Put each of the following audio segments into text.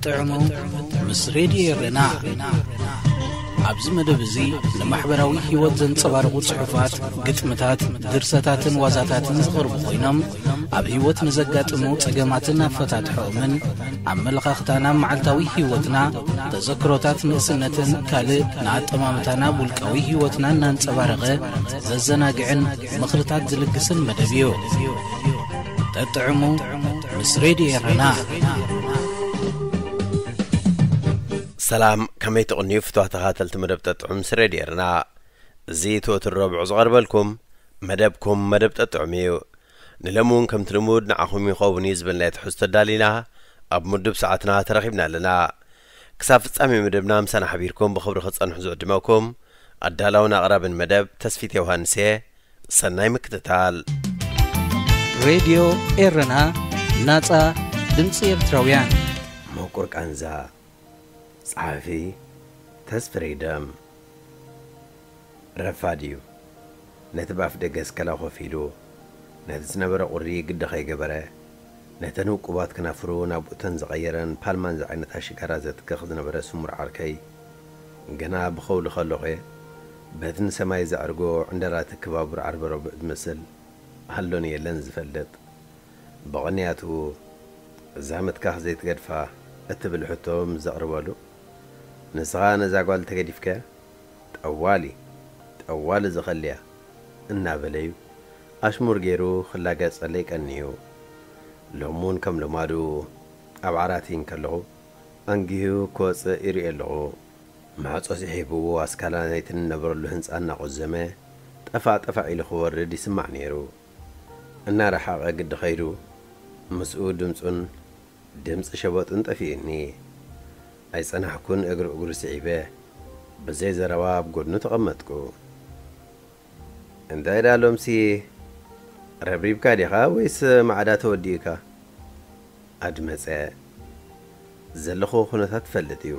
ጠጥዕሙ ምስ ሬድዮ ኤረና። ኣብዚ መደብ እዚ ንማሕበራዊ ህይወት ዘንጸባርቑ ጽሑፋት፣ ግጥምታት፣ ድርሰታትን ዋዛታትን ዝቐርቡ ኮይኖም፣ ኣብ ህይወት ንዘጋጥሙ ጸገማትን ኣፈታትሖኦምን፣ ኣመለኻኽታና፣ መዓልታዊ ህይወትና፣ ተዘክሮታት ንእስነትን ካልእ ንኣጠማምታና ውልቃዊ ህይወትና እናንጸባረቐ ዘዘናግዕን ምኽርታት ዝልግስን መደብ እዩ። ጠጥዕሙ ምስ ሬድዮ ኤረና። ሰላም፣ ከመይ ትቕንዩ ፍትዋት ተኸታተልቲ መደብ ጠጥዑም ምስ ሬድዮ ኤረና? እዚ ትወትር ረቡዕ ዝቐርበልኩም መደብኩም መደብ ጠጥዑም እዩ። ንሎሚ እውን ከምቲ ልሙድ ንዓኹም ይኸውን እዩ ዝበልናዮ ትሕዝቶ ኣዳሊና ኣብ ምዱብ ሰዓትና ተረኺብና ኣለና። ክሳብ ፍጻሜ መደብና ምሳና ሓቢርኩም ብኽብሪ ክትጸንሑ ዝዕድመኩም ኣዳላውን ኣቕራብን መደብ ተስፊት ዮሃንስ እየ። ሰናይ ምክትታል። ሬድዮ ኤረና፣ ናጻ ድምጺ ኤርትራውያን። ምቁር ቃንዛ። ጸሓፊ ተስፍሬ ደም። ረፋድ እዩ። ነቲ ብኣፍ ደገ ስከላ ኮፍ ኢሉ፣ ነቲ ዝነበረ ቁሪ ግዲ ከይገበረ፣ ነተን ውቁባት ከናፍሩ ናብ ኡተን ዝቐየረን ፓልማን ዝዓይነታ ሽጋራ ዘትክኽ ዝነበረ ስሙር ዓርከይ፣ ገና ብኸውሊ ከለኹ'የ፣ በቲ ንሰማይ ዘዕርጎ ዕንደራ ትኪ ባቡር ዓርበ ረቡዕ ዝመስል፣ ኣሎን የለን ዝፈልጥ። ብቕንያቱ፣ እዛ ምትካኽ ዘይትገድፋ እትብል ሕቶ ምስ ዘቕርበሉ፣ ንስኻ ነዛ ጓል ተገዲፍካያ? ጠዋሊ፣ ጠዋሊ ዝኸልያ፣ እናበለ'ዩ ኣሽሙር ገይሩ ክላገጸለይ ቀንዩ። ሎሚ እውን ከም ልማዱ ኣብ ዓራት እንከለኹ ኣንጊሁ ክወጽእ ይርእዮ ኣለኹ። ማዕጾ ስሒቡ ኣስካላ ናይቲ ንነበረሉ ህንጻ እናቖዘመ ጠፋዕ ጠፋዕ ኢሉ ክወርድ ይስማዕ ነይሩ። እናረሓቐ ግዲ ኸይዱ፣ ምስኡ ድምጹን ድምጺ ሸበጡን ጠፊኡኒ። ኣይጸናሕኩን እግሪ እግሩ ስዒበ፣ ብዘይ ዘረባ ኣብ ጎድኑ ተቐመጥኩ። እንታይ ደኣ ሎምሲ ረብሪብካ ዲኻ ወይስ ማዕዳ ተወዲኡካ? ኣድመጸ። ዘለኹዎ ኩነታት ትፈልጥ እዩ።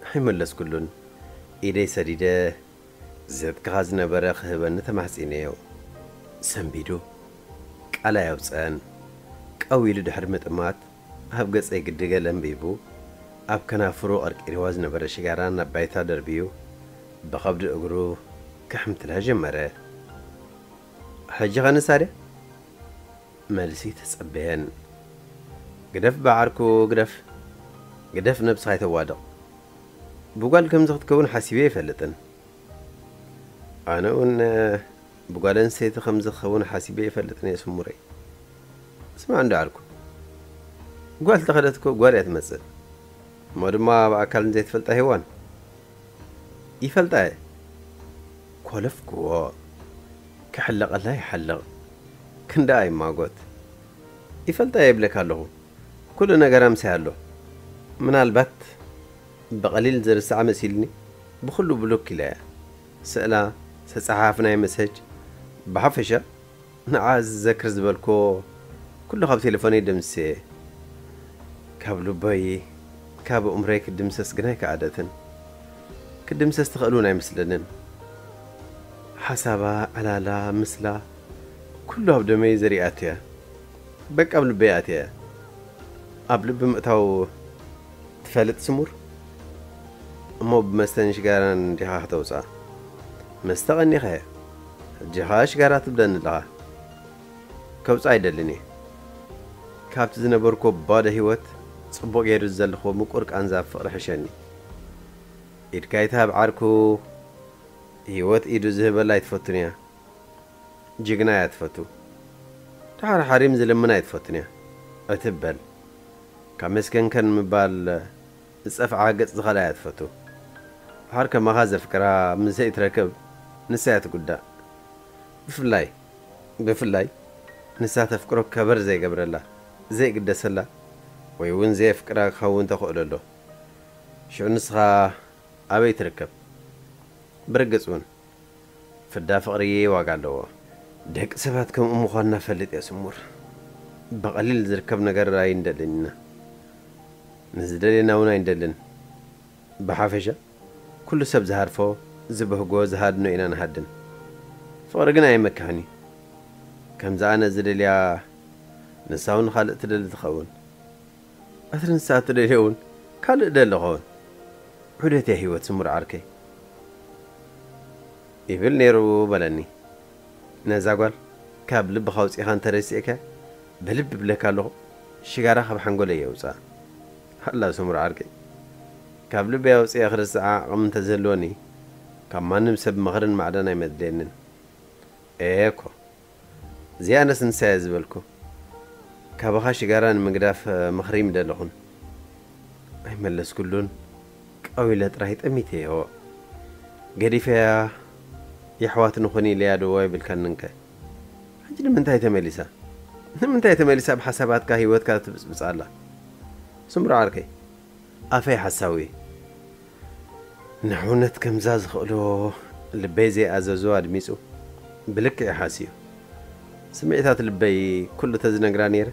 ኣይመለስኩሉን። ኢደይ ሰዲደ ዘትክኻ ዝነበረ ክህበኒ ተማሕጺነዮ። ሰንቢዱ። ቃል ኣየውጸአን። ቀው ኢሉ ድሕሪ ምጥማት ኣብ ገጸይ ግዲ ገለ ኣንቢቡ፣ ኣብ ከናፍሩ ቀርቂርዋ ዝነበረ ሽጋራ ናብ ባይታ ደርብዩ፣ ብኸብዲ እግሩ ክሕምትላ ጀመረ። ሕጂ ኸ ንሳ ድያ? መልሲ ተጸበየን። ግደፍ ብዓርኩ ግደፍ፣ ግደፍ ነብስኻ ኣይተዋድቕ። ብጓል ከምዚ ክትከውን ሓሲበ ኣይፈልጥን። ኣነ እውን ብጓል ኣንስተይቲ ከምዚ ክኸውን ሓሲበ ኣይፈልጥን እየ ስሙረይ። ስማዕ እንዶ ዓርኩ፣ ጓል ተኸደት እኮ ጓል እያ ትመጽእ። እሞ ድማ ብኣካል ንዘይትፈልጣ ሄዋን። ይፈልጣ እየ። ኮለፍክዎ። ክሕለቐላ ይሓልቕ። ክንደኣ ይማጎት። ይፈልጣ እየ ይብለካ ኣለኹ። ኩሉ ነገራ ምሳይ ኣሎ። ምናልባት ብቐሊል ዝርሳዕ መሲልኒ ብኹሉ ብሉክ ኢለ እየ። ስእላ፣ ተጸሓሓፍናዮ መሰጅ፣ ብሓፈሻ ንዓ ዝዘክር ዝበልክዎ ኩሉ ካብ ቴሌፎነይ ደምስሰ እየ። ካብ ልበይ፣ ካብ ኣእምሮይ ክትድምሰስ ግን ኣይከኣለትን። ክትድምሰስ ትኽእል እውን ኣይመስለንን። ሓሳባ፣ ዕላላ፣ ምስላ፣ ኩሉ ኣብ ደመይ ዘሪኣቶ እያ። በቃ ኣብ ልበይ ኣትያ እያ። ኣብ ልቢ ምእታው ትፈልጥ ስሙር? እሞ ብመስተን ሽጋራን ዲኻ ከተውፅኣ? መስተ ቀኒኻ እያ። ሕጂ ኸኣ ሽጋራ ትብለኒ ኣለኻ። ከውፅኣ ኣይደልን እየ። ካብቲ ዝነበርኩዎ ባዶ ህይወት ፅቡቕ ገይሩ ዘለኽዎ ምቁር ቃንዛ ፍቕሪ ሕሸኒ። ኢድካ ይትሃብ ዓርኩ፣ ህይወት ኢዱ ዝህበላ ኣይትፈቱን እያ። ጅግና እያ ትፈቱ። ድሓር ሓሪም ዝልምን ኣይትፈቱን እያ። ዕትብ በል። ካብ መስከንከን ምባል ዝጸፍዓ ገጽ ዝኸላ እያ ትፈቱ። ድሓር ከማኻ ዘፍቅራ ምስ ዘይትረክብ ንሳ እያ ትጉዳእ። ብፍላይ፣ ብፍላይ ንሳ ተፍቅሮ ከበር ዘይገብረላ፣ ዘይግደሰላ፣ ወይ እውን ዘየፍቅራ ክኸውን ተኽእሎ ኣሎ። ሽዑ ንስኻ ኣበይ ትርከብ? ብርግጽ እውን፣ ፍዳ ፍቕሪ ዋጋ ኣለዎ። ደቂ ሰባት ከምኡ ምዃንና ፈልጥ እየ ስሙር። ብቐሊል ዝርከብ ነገር ኣይንደልን ኢና። ንዝደልየና እውን ኣይንደልን። ብሓፈሻ፣ ኩሉ ሰብ ዝሃርፎ፣ ዝበህጎ፣ ዝሃድኖ ኢና ንሃድን። ፍቕሪ ግን ኣየመክሕን እዩ። ከምዛ ኣነ ዝደልያ፣ ንሳ እውን ካልእ ትደሊ ትኸውን። እቲ ንሳ እትደልዮ እውን ካልእ ደለኾን። ዑደት እያ ህይወት ስሙር ዓርከይ። ይብል ነይሩ በለኒ። ነዛ ጓል ካብ ልብኻ ኣውጺእኻ እንተረሲእካ፣ ብልቢ እብለካ ኣለኹ፣ ሽጋራ ካብ ሓንጎለይ የውጽኣ። ኣላ ስሙር ዓርከይ፣ ካብ ልበይ ኣውጺኤ ክርስዓ ዓቕሚ እንተዝህልወኒ፣ ካብ ማንም ሰብ ምኽርን ማዕዳን ኣይመድልየንን። ኤኮ፣ እዚኣነስ ንሳየ ዝበልኩ። ካባኻ ሽጋራ ንምግዳፍ ምኽሪ ምደለኹን። ኣይመለስኩሉን። ቀዊለ ጥራይ ጠሚተዮ። ገዲፈያ፣ የሕዋት ንኹን ኢለያ ዶ ኣይብልካንንከ? ሕጂ ንምንታይ ተመሊሳ? ንምንታይ ተመሊሳ ኣብ ሓሳባትካ ህይወትካ ትብጽብጽ ኣላ? ስምሮ ዓርከይ፣ ኣፈይ ሓሳዊ። ንሕውነት ከምዛ ዝኽእሎ ልበይ ዘይኣዘዞ ኣድሚጹ ብልክዕ ሓስዩ። ስምዒታት ልበይ ኩሉ ተዝነግራ ነይረ፣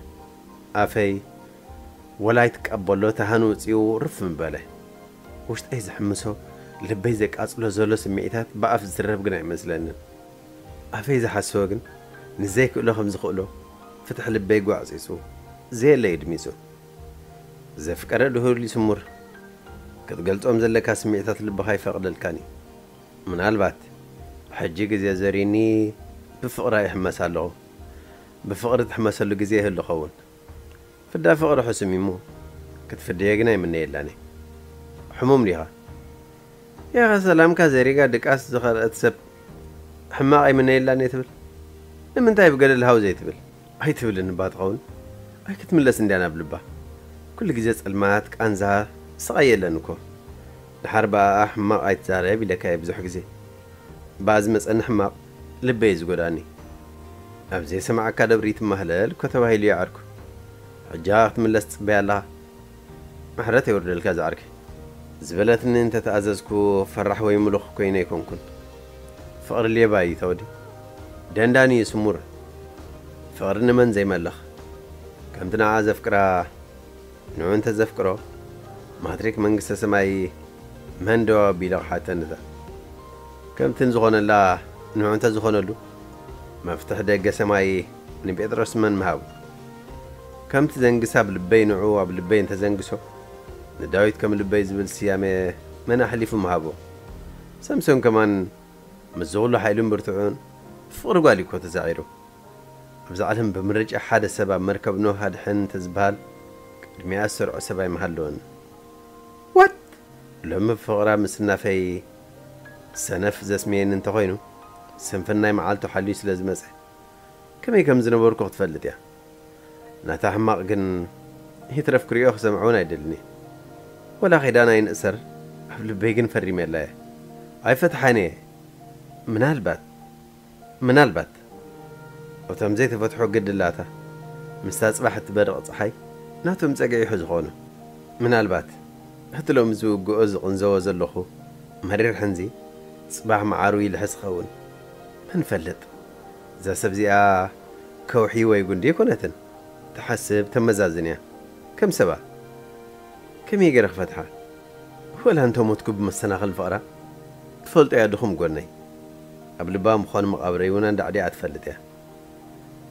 ኣፈይ ወላ ኣይትቀበሎ ተሃን ውጽኡ ርፍ ምበለ። ውሽጠይ ዝሕምሶ፣ ልበይ ዘቃጽሎ ዘሎ ስምዒታት ብኣፍ ዝትረፍ ግን ኣይመስለንን። ኣፈይ ዝሓስቦ ግን ንዘይክእሎ ከም ዝኽእሎ ፍትሕ ልበይ ጓዕጺጹ ዘየለ ይድሚጹ። ዘፍቀረ ድሁል እዩ ስሙር። ክትገልጾም ዘለካ ስምዒታት ልብኻ ይፈቕደልካን እዩ። ምናልባት ሕጂ ግዜ ዘሪኒ ብፍቕራ ይሕመስ ኣለኹ። ብፍቕሪ ትሕመሰሉ ግዜ ይህሉ ኸውን። ፍዳ ፍቕሪ ሕሱም እሞ ክትፍደዮ ግን ኣይምነየላን እየ። ሕሙም ዲኻ? ያኸ ሰላምካ ዘሪጋ ድቃስ ዝኸልአት ሰብ ሕማቕ ኣይምነየላን እየ ትብል? ንምንታይ ብገደል ሃው ዘይትብል? ኣይትብልን እባ ትኸውን? ኣይክትምለስ እንድያ ናብ ልባ። ኩሉ ግዜ ጸልማት፣ ቃንዛ፣ ስቓይ የለን እኮ። ደሓር ብኣኣ ሕማቕ ኣይትዛረብ ኢለካ እየ ብዙሕ ግዜ። ብኣ ዝመጸኒ ሕማቕ ልበይ እዩ ዝጎዳኒ። ኣብ ዘይሰማዓካ ደብሪ ትማህለል እኮ ተባሂሉ እዩ ዓርኩ። ሕጃ ክትምለስ ትጽበያ ኣለኻ። ምሕረት የውርደልካ ዝዓርከይ። ዝበለትኒ እንተተኣዘዝኩ ፈራሕ ወይ ምሉኽ ኮይነ ኣይኮንኩን። ፍቕሪ ሌባ እዩ ተወዲ። ደንዳኒ እዩ ስሙር። ፍቕሪ ንመን ዘይመልኽ? ከምቲ ንዓ ዘፍቅራ ንዑ እንተ ዘፍቅሮ ማትሪክ መንግስተ ሰማይ መን ዶ ቢለ ክሓተንታ? ከምቲ ንዝኾነላ ንዑ እንተ ዝኾነሉ መፍትሕ ደገ ሰማይ ንጴጥሮስ መን ምሃቡ? ከምቲ ዘንግሳ ኣብ ልበይ ንዑ ኣብ ልበይ እንተ ዘንግሶ ንዳዊት ከም ልበይ ዝብል ስያሜ መን ኣሕሊፉ ምሃቦ? ሰምሶን ከማን ምስ ዝኹሉ ሓይሉን ብርትዑን ፍቕሪ ጓል እዩ እኮ ተሳዒሩ። ኣብዚ ዓለም ብምርጫ ሓደ ሰብ ኣብ መርከብ ኖህ ኣድሕን እንተዝበሃል ቅድሚኣ ዝሰርዖ ሰብ ኣይምሃለወን። ዋት? ሎሚ ብፍቕራ ምስናፈይ ሰነፍ ዘስምየኒ እንተኾይኑ ስንፍናይ መዓልቱ ሓልዩ ስለ ዝመጸ ከመይ ከም ዝነበርኩ ክትፈልጥ እያ። ናታ ሕማቕ ግን ይትረፍ ክሪኦ ክሰምዖ እውን ኣይደልን እየ። ወላ ኺዳን ኣይንእሰር ኣብ ልበይ ግን ፈሪመላ እየ። ኣይፈትሓን እየ። ምናልባት ምናልባት እቶም ዘይተፈትሖ ግድላታ ምስታ ጽባሕ እትበርቕ ጸሓይ ናቶም ጸግዒሑ ዝኾኑ ምናልባት እቲ ሎሚ ዝውግኦ ዝቕንዘዎ ዘለኹ መሪር ሕንዚ ጽባሕ መዓሩ ይልሕስ ይኸውን። መን ፈልጥ? እዛ ሰብ እዚኣ ከውሒ ወይ ጉንዲ ኣይኮነትን። ትሓስብ ተመዛዝን እያ። ከም ሰባ ከመይ ገይረ ክፈትሓ? ወላ እንተ ሞትኩ ብመሰናኽል ፍቕራ ትፈልጦ እያ ድኹም ጎነይ። ኣብ ልባ ምዃኑ መቓብረይ እውን ኣንዳዕዲኣ ትፈልጥ እያ።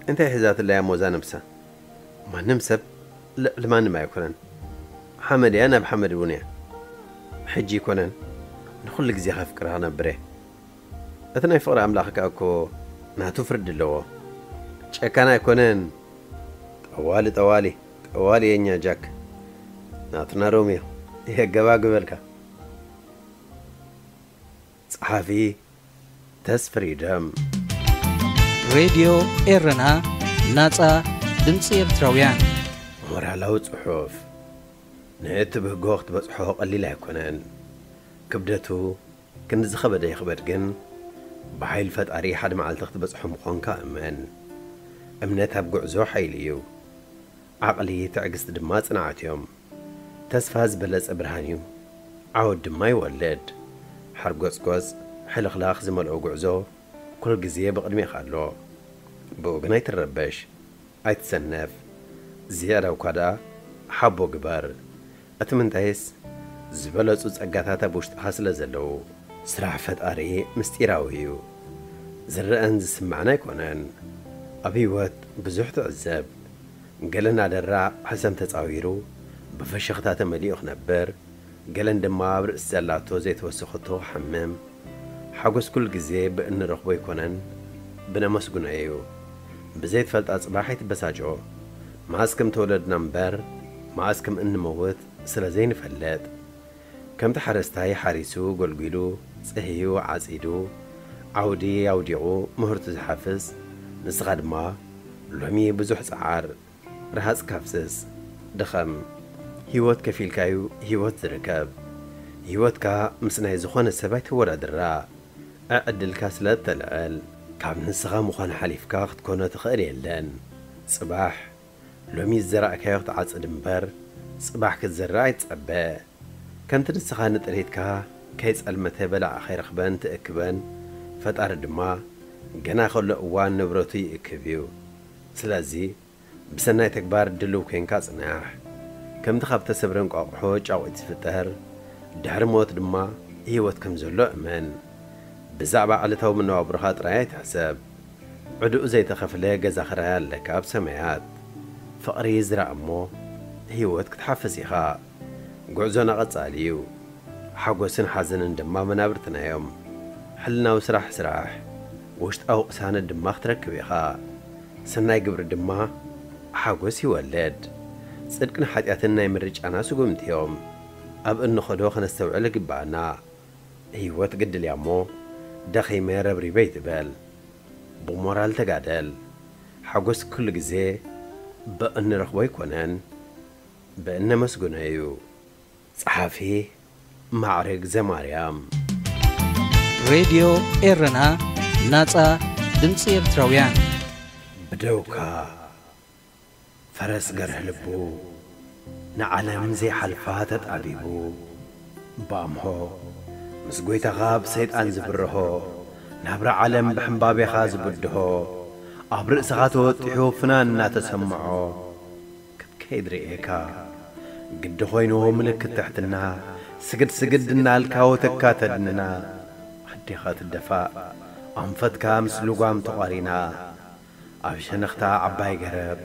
እንታይ ሒዛትላ እያ ሞዛ ነብሳ? ማንም ሰብ ልዕሊ ማንም ኣይኮነን። ሓመድ እያ ናብ ሓመድ እውን እያ። ሕጂ ይኮነን ንኹሉ ግዜ ከፍቅራ ክነብር እየ። እቲ ናይ ፍቕሪ ኣምላኽ ከኣ እኮ ናቱ ፍርዲ ኣለዎ። ጨካን ኣይኮነን። ጠዋሊ ጠዋሊ ጠዋሊ የኛ ጃክ ናትና ሮሚዮ የገባግበልካ። ጸሓፊ ተስፍሪደም። ሬድዮ ኤረና፣ ናጻ ድምጺ ኤርትራውያን። ሞራላዊ ጽሑፍ ንእትብህጎ ክትበጽሖ ቀሊል ኣይኮነን። ክብደቱ ክንዲ ዝኸበደ ይኽበድ ግን ብሓይል ፈጣሪ ሓደ መዓልቲ ክትበጽሖ ምዃንካ እመን። እምነት ኣብ ጉዕዞ ሓይሊ እዩ። ዓቕሊ ትዕግስቲ ድማ ጽንዓት እዮም። ተስፋ ዝበለጸ ብርሃን እዩ። ዓወት ድማ ይወልድ። ሓርጎጽጎጽ ሕልኽላኽ ዝመልኦ ጉዕዞ ኩል ግዜ ብቕድሜኻ ኣሎ። ብኡ ግን ኣይትረበሽ። ኣይትሰነፍ። ዝያዳ እኳ ደኣ ሓቦ ግበር። እቲ ምንታይስ ዝበለጹ ጸጋታት ኣብ ውሽጥኻ ስለ ዘለዉ። ስራሕ ፈጣሪ ምስጢራዊ እዩ። ዝረኣን ዝስማዕን ኣይኮነን። ኣብ ህይወት ብዙሕ ትዕዘብ። ገለ እናደራ ሕሰም ተጻዊሩ ብፍሽኽታ ተመሊኡ ክነብር፣ ገለን ድማ ኣብ ርእሲ ዘላቶ ዘይተወሰኸቶ ክሓምም። ሓጎስ ኩሉ ግዜ ብእንረኽቦ ኣይኮነን፣ ብነመስግኖ እዩ። ብዘይትፈልጣ ጽባሕ ኣይትበሳጮ። መኣስ ከም ተወለድና እምበር፣ መኣስ ከም እንመውት ስለ ዘይንፈልጥ። ከምቲ ሓረስታይ ሓሪሱ፣ ጎልጒሉ፣ ጽህዩ፣ ዓጺዱ፣ ዓውዲ ኣውዲቑ ምህርቱ ዝሓፍስ፣ ንስኻ ድማ ሎሚ ብዙሕ ጸዓር፣ ረሃጽ ካፍስስ፣ ድኸም። ህይወት ከፊልካዩ ህይወት ዝርከብ። ህይወትካ ምስ ናይ ዝኾነ ሰብ ኣይተወዳድራ። ዕዕድልካ ስለ እተልዕል፣ ካብ ንስኻ ምዃን ሓሊፍካ ክትኮኖ ትኽእል የለን። ጽባሕ፣ ሎሚ ዝዘራእካዮ ክትዓጽድ እምበር፣ ጽባሕ ክትዘርእ ኣይትጸበ። ከምቲ ንስኻ ንጥሪትካ ከይጸልመተ በላዕ ከይረኽበን ትእክበን፣ ፈጣሪ ድማ ገና ከሎ እዋን ንብረቱ ይእክብ እዩ። ስለዚ፣ ብሰናይ ተግባር ድልው ኮይንካ ጽናሕ። ከምቲ ካብ ተሰብረ እንቋቑሖ ጫቑት ዝፍጠር፣ ድሕሪ ሞት ድማ ህይወት ከም ዘሎ እመን። ብዛዕባ ዕለታዊ መነባብሮኻ ጥራይ ኣይትሕሰብ። ዕዱእ ዘይተኸፍለ ገዛ ክራይ ኣለካ ኣብ ሰማያት። ፍቕሪ ዝራእ እሞ ህይወት ክትሓፍስ ኢኻ። ጉዕዞና ቀጻሊ እዩ። ሓጎስን ሓዘንን ድማ መናብርትና እዮም። ሕልናዊ ስራሕ ስራሕ፣ ውሽጣዊ ቅሳነት ድማ ክትረክብ ኢኻ። ሰናይ ግብሪ ድማ ሓጎስ ይወልድ። ጽድቅን ሓጢኣትን ናይ ምርጫና ስጉምቲ እዮም። ኣብ እንኸዶ ከነስተውዕል ይግብኣና። ህይወት ግድል እያ እሞ፣ ደኺመ ረብሪበ ኣይትበል። ብሞራል ተጋደል። ሓጎስ ኩሉ ግዜ ብእንረኽቦ ኣይኮነን፣ ብእነመስግኖ እዩ። ጸሓፊ ማዕረግ ዘማርያም። ሬድዮ ኤረና፣ ናጻ ድምጺ ኤርትራውያን። ብደውካ ፈረስ ገርህ ልቡ ንዓለም ዘይሓልፋ ተጣቢቡ፣ ብኣምሆ ምስ ጐይታኻ ብሰይጣን ዝብርሆ፣ ናብራ ዓለም ብሕምባቤኻ ዝብድሆ፣ ኣብ ርእስኻ ተወጢሑ ፍናን እናተሰምዖ፣ ክትከይድ ርእየካ። ግዲ ኾይኑ ምልክት ትሕትና፣ ስግድ ስግድ እናልካ ወተካ ተድንና። ኣዴኻ ትደፋእ፣ ኣንፈትካ ምስ ልጓም ተቋሪና። ኣብ ሸነኽታ ዓባይ ገረብ፣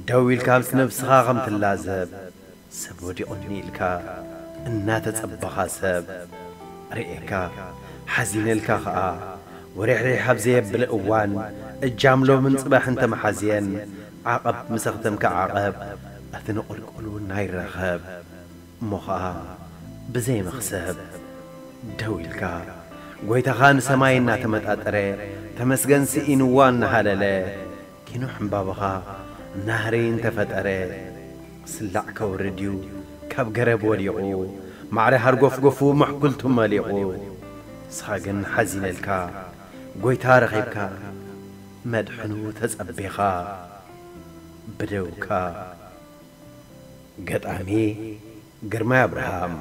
ደው ኢልካ ምስ ነብስኻ ከም ትላዘብ፣ ሰብ ወዲቑኒ ኢልካ እናተጸበኻ ሰብ ርእየካ፣ ሓዚነልካ ኸኣ፣ ወሪሕሪሕ ኣብ ዘየብል እዋን፣ እጃም ሎምን ጽባሕን ተመሓዝየን፣ ዓቐብ ምስ ኣኽተምካ ዓቐብ፣ እቲ ንቑልቁል እውን ኣይረኸብ። እሞ ኸኣ ብዘይ መኽሰብ ደው ኢልካ፣ ጐይታኻ ንሰማይ እናተመጣጠረ፣ ተመስገን ስኢንዋ እናሃለለ፣ ኪኖ ሕምባብኻ ናህሪ እንተፈጠረ፣ ስላዕ ከውርድ እዩ ካብ ገረብ ወዲቑ፣ ማዕረ ሃርጎፍጎፉ ምሕኩልቱ መሊቑ። ንስኻ ግን ሓዚነልካ፣ ጐይታ ረኺብካ፣ መድሕኑ ተጸቤኻ ብደውካ። ገጣሚ ግርማይ ኣብርሃም።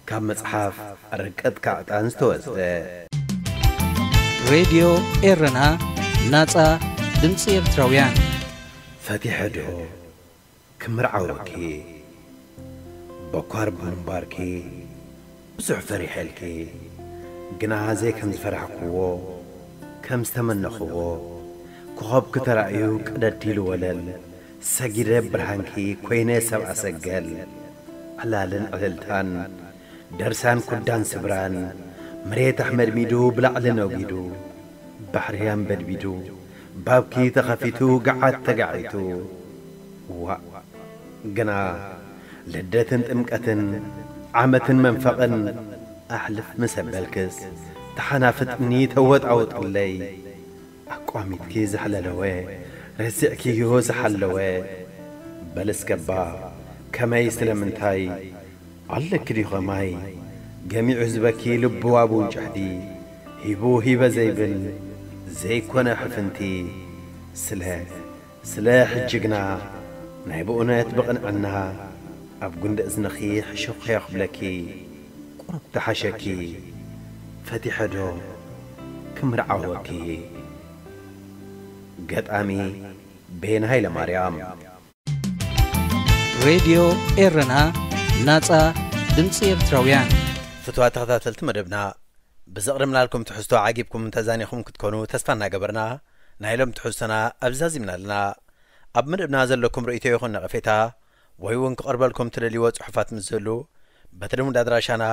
ካብ መጽሓፍ ርቀትካ ዕጣን ዝተወስደ። ሬድዮ ኤረና፣ ናጻ ድምጺ ኤርትራውያን። ፈቲሐ ዶ ክምርዓወኪ? በኳር ብምንባርኪ ብዙሕ ፈሪሐልኪ፣ ግና ዘይከም ዝፈራሕክዎ፣ ከም ዝተመነኽዎ፣ ኮኸብኪ ተራእዩ ቅደድ ኢሉ ወለል፣ ሰጊደ ብርሃንኪ ኮይነ ሰብኣ ሰገል። ዕላልን ዕልልታን፣ ደርሳን ኩዳን ስብራን፣ መሬት ኣሕመድሚዱ ብላዕሊ ነጒዱ፣ ባሕሪ ኣንበድቢዱ፣ ባብኪ ተኸፊቱ ገዓት ተጋዒቱ። ዋእ፣ ግና ልደትን ጥምቀትን፣ ዓመትን መንፈቕን ኣሕልፍ ምስ ኣበልክስ፣ ተሓናፍጥኒ ተወጣውጥለይ። ኣቋሚትኪ ዝሕለለወ፣ ረሲዕክዮ ዝሓለወ። በል እስከባ ከመይ ስለምንታይ ኣለኪ ድዩ ኸማይ? ገሚዑ ህዝበኪ ልቡ ኣብ ውንጭሕዲ፣ ሂቡ ሂበ ዘይብል ዘይኮነ ሕፍንቲ። ስለ፣ ስለ ሕጂ ግና ናይ ብእውነት ብቕንዕና ኣብ ጉንዲ እዝንኺ ሕሹኽ ከየኽብለኪ ቁሩብ ተሓሸኪ። ፈቲሐ ዶ ክምርዓወኪ? ገጣሚ ቤን ሃይለማርያም። ሬድዮ ኤረና፣ ናጻ ድምጺ ኤርትራውያን። ፍቱዋት ተኸታተልቲ መደብና፣ ብዘቕረብናልኩም ትሕዝቶ ዓጊብኩም ተዛኒኹም ክትኮኑ ተስፋ እናገበርና፣ ናይ ሎም ትሕዝቶና ኣብዚ ዛዚምና ኣለና። ኣብ መደብና ዘለኩም ርእይቶ ይኹን ነቐፌታ፣ ወይ እውን ክቐርበልኩም ትደልይዎ ጽሑፋት ምስ ዝህሉ፣ በቲ ልሙድ ኣድራሻና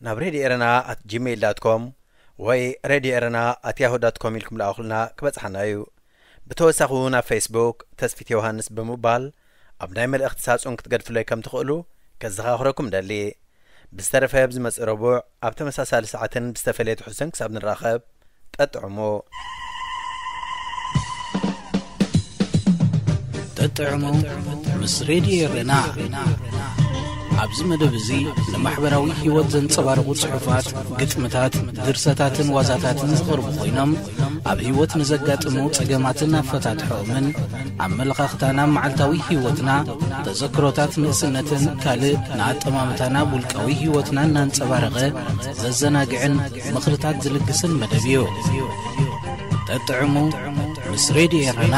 ናብ ሬድዮ ኤረና ኣት ጂሜይል ዳት ኮም ወይ ሬድዮ ኤረና ኣት ያሁ ዳት ኮም ኢልኩም ልኣኹልና፣ ክበጽሓና እዩ። ብተወሳኺ እውን ኣብ ፌስቡክ ተስፊት ዮሃንስ ብምባል ኣብ ናይ መልእኽቲ ሳጹን ክትገድፍለይ ከም ትኽእሉ ከዘኻኽረኩም ደሊ። ብዝተረፈ፣ ኣብ ዝመጽእ ረቡዕ ኣብ ተመሳሳሊ ሰዓትን ብዝተፈለየ ትሕዝቶን ክሳብ ንራኸብ፣ ጠጥዕሙ። ጠጥዕሙ ምስ ሬድዮ ኤረና። ኣብዚ መደብ እዚ ንማሕበራዊ ህይወት ዘንጸባርቑ ጽሑፋት፣ ግጥምታት፣ ድርሰታትን ዋዛታትን ዝቐርቡ ኮይኖም፣ ኣብ ህይወት ንዘጋጥሙ ጸገማትን ኣፈታትሖኦምን፣ ኣመለኻኽታና ኣብ መዓልታዊ ህይወትና፣ ተዘክሮታት ንእስነትን ካልእ ንኣጠማምታና ኣብ ውልቃዊ ህይወትና እናንጸባረቐ ዘዘናግዕን ምኽርታት ዝልግስን መደብ እዩ። ጠጥዕሙ ምስ ሬድዮ ኤረና።